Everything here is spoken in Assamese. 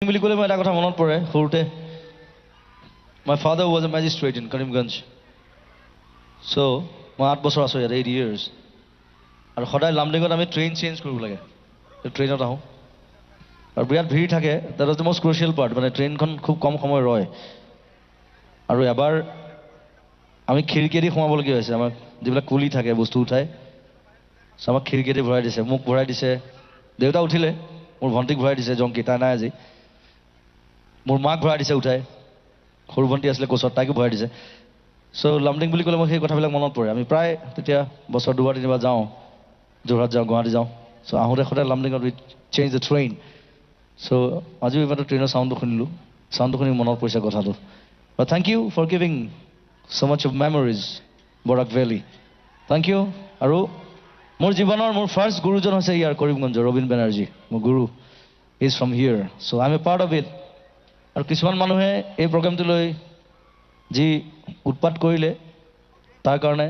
বুলি ক'লে মই এটা কথা মনত পৰে। সৰুতে my father was a magistrate in Karimganj. So মই 8 বছৰ আছোঁ ইয়াত, 8 ইয়েৰ্ছ। আৰু সদায় লামডিঙত আমি ট্ৰেইন চেঞ্জ কৰিব লাগে, ট্ৰেইনত আহোঁ আৰু বিৰাট ভিৰ থাকে। That was the most crucial part. মানে ট্ৰেইনখন খুব কম সময় ৰয় আৰু এবাৰ আমি খিৰিকীয়েদি সোমাবলগীয়া হৈছে। আমাক যিবিলাক কুলি থাকে, বস্তু উঠাই, চ' আমাক খিৰিকীয়েদি ভৰাই দিছে, মোক ভৰাই দিছে। দেউতা উঠিলে, মোৰ ভণ্টিক ভৰাই দিছে, জংকী, তাই নাই আজি। মোৰ মাক ভৰাই দিছে উঠাই। সৰু ভণ্টি আছিলে কোচত, তাইকো ভৰাই দিছে। চ' লামডিং বুলি ক'লে মই সেই কথাবিলাক মনত পৰে। আমি প্ৰায় তেতিয়া বছৰ দুবাৰ তিনিবাৰ যাওঁ, যোৰহাট যাওঁ, গুৱাহাটী যাওঁ। চ' আহোঁতে সদায় লামডিঙত we change the train. So আজিও এইমাত্ৰ ট্ৰেইনৰ চাউণ্ডটো শুনিলোঁ, চাউণ্ডটো শুনি মনত পৰিছে কথাটো। But thank you for giving so much of memories, Barak Valley. Thank you. আৰু মোৰ জীৱনৰ মোৰ ফাৰ্ষ্ট গুৰুজন হৈছে ইয়াৰ কৰিমগঞ্জৰ ৰবীন বেনাৰ্জী। মোৰ গুৰু is from here, so I am a part of it. আৰু কিছুমান মানুহে এই প্ৰগ্ৰেমটো লৈ যি উৎপাত কৰিলে, তাৰ কাৰণে